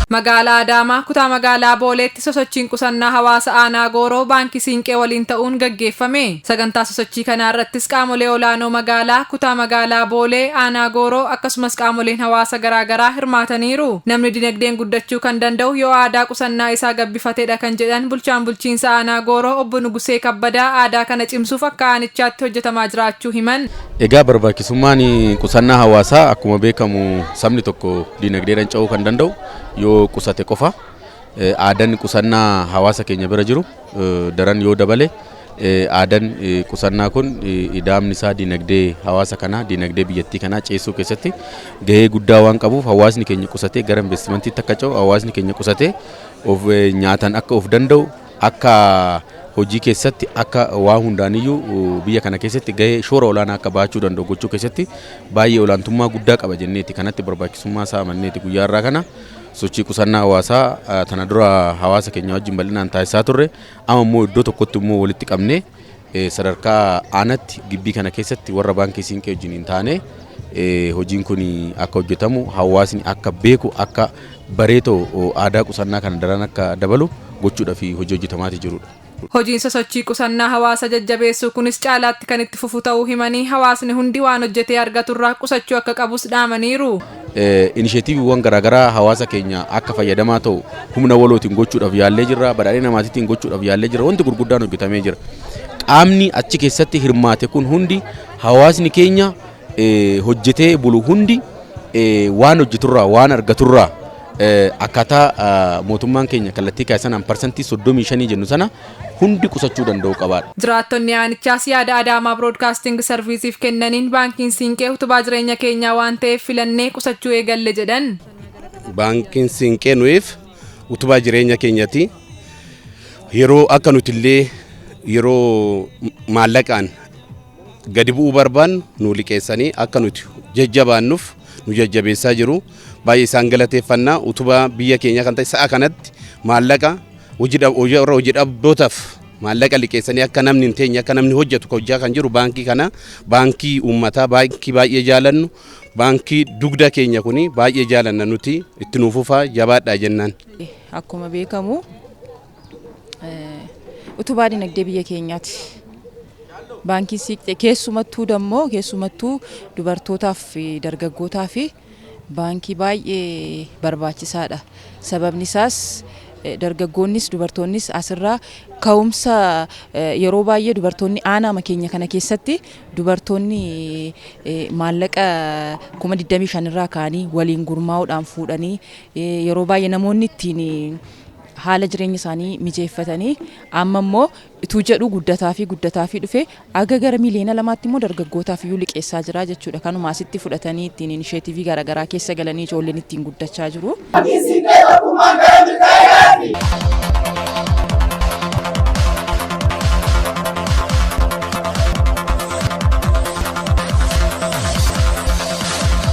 Magaalaa Adaamaa kutaa magaalaa Booleetti sosochiin qusannaa hawaasa aanaa Gooroo Baankii Siinqee waliin ta'uun gaggeeffame. Sagantaa sosochii kanaa irrattis qaamolee olaanoo magaalaa, kutaa magaalaa Boolee, aanaa Gooroo akkasumas qaamoleen hawaasa garaagaraa hirmaataniiru. Namni dinagdeen guddachuu kan danda'u yoo aadaa qusannaa isaa gabbifatedha kan jedhan bulchaan bulchiinsa aanaa Gooroo obbo Nugusee Kabbadaa aadaa kana cimsuuf akka aanichaatti hojjetamaa jiraachuu himan. Egaa barbaachisummaan qusannaa hawaasaa akkuma beekamu sabni tokko dinagdeedhaan ce'uu kan danda'u yoo qusate qofa. Aadaan qusannaa hawaasa keenya bira jiru daran yoo dabale aadaan qusannaa kun idaamni isaa dinagdee hawaasa kanaa dinagdee biyyattii kanaa ceesisuu keessatti gahee guddaa waan qabuuf hawaasni keenya qusatee gara investimentiitti akka ce'u hawaasni keenya qusatee of nyaatan akka of danda'u akka hojii keessatti akka waa hundaaniyyuu biyya kana keessatti gahee shoora olaanaa akka bahachuu danda'u gochuu keessatti baay'ee olaantummaa guddaa qaba jenneeti kanatti barbaachisummaa isaa amanneeti guyyaa irraa kana sochii qusannaa hawaasaa tana dura hawaasa keenya wajjin bal'inaan taasisaa turre amma immoo iddoo tokkotti immoo walitti qabnee sadarkaa aanaatti gibbii kana keessatti warra baankii siinqee wajjin hin taane hojiin kun akka hojjetamu hawaasni akka beeku akka bareetoo aadaa qusannaa kana daran akka dabalu gochuudhaaf hojii hojjetamaati jirudha. Hojiin sosochii qusannaa hawaasa jajjabeessuu kunis caalaatti kan itti fufu ta'uu himanii hawaasni hundi waan hojjetee argaturraa qusachuu akka qabus dhaamaniiru. Inisheetiiviiwwan garaagaraa hawaasa keenya akka fayyadamaa ta'u humna walootiin gochuudhaaf yaallee jirra badhaadhina maatiitiin gochuudhaaf yaallee jirra wanti gurguddaan hojjetamee jira. Qaamni achi keessatti hirmaate kun hundi hawaasni keenya hojjetee bulu hundi waan hojjeturraa waan argaturraa akkaataa mootummaan keenya kallattii kaa'e sanaan 35% jennu sana hundi qusachuu danda'u qabaadha. Jiraattonni aanichaas yaada Adaamaa Broadcasting Serviceif kennaniin baankiin Siinqee utubaa jireenya keenyaa waan ta'eef filannee qusachuu eegalle jedhan. Baankiin Siinqee nuyiif utubaa jireenya keenyati. Yeroo akka nuti illee yeroo maallaqaan gadi bu'uu barbaannu nu liqeessanii akka nuti jajjabaannuuf nu jajjabeessaa jiru. Baay'ee isaan galateeffannaa utubaa biyya keenya kan ta'e sa'a kanatti maallaqa hojii dhabdootaaf maallaqa liqeessanii akka namni hin teenye akka namni hojjetu hojjaa kan jiru baankii kana baankii uummataa baankii baay'ee jaalannu baankii dugda keenya kuni baay'ee jaalanna nuti itti nuuf fufaa jabaadhaa jennaan. Akkuma beekamu utubaa dinagdee biyya keenyaati. Baankiin Siinqee keessumattuu dammoo keessumattuu dubartootaaf fi dargaggootaaf baankii baay'ee barbaachisaadha. Sababni isaas dargaggoonnis dubartoonnis asirraa ka'umsa yeroo baay'ee dubartoonni aanaa keenya kana keessatti dubartoonni maallaqa 25,000 irraa ka'anii waliin gurmaa'uudhaan fuudhanii yeroo baay'ee namoonni ittiin haala jireenya isaanii mijeeffatanii amma immoo ituu jedhu guddataa fi dhufe aga gara 2 miliyoona immoo dargaggootaaf iyyuu liqeessaa jira jechuudha. Kanuma asitti fudhatanii ittiin inisheetivii garaagaraa keessa galanii ijoolleen ittiin guddachaa jiru. Siinqee tokkummaan gara milkaa'inaatti.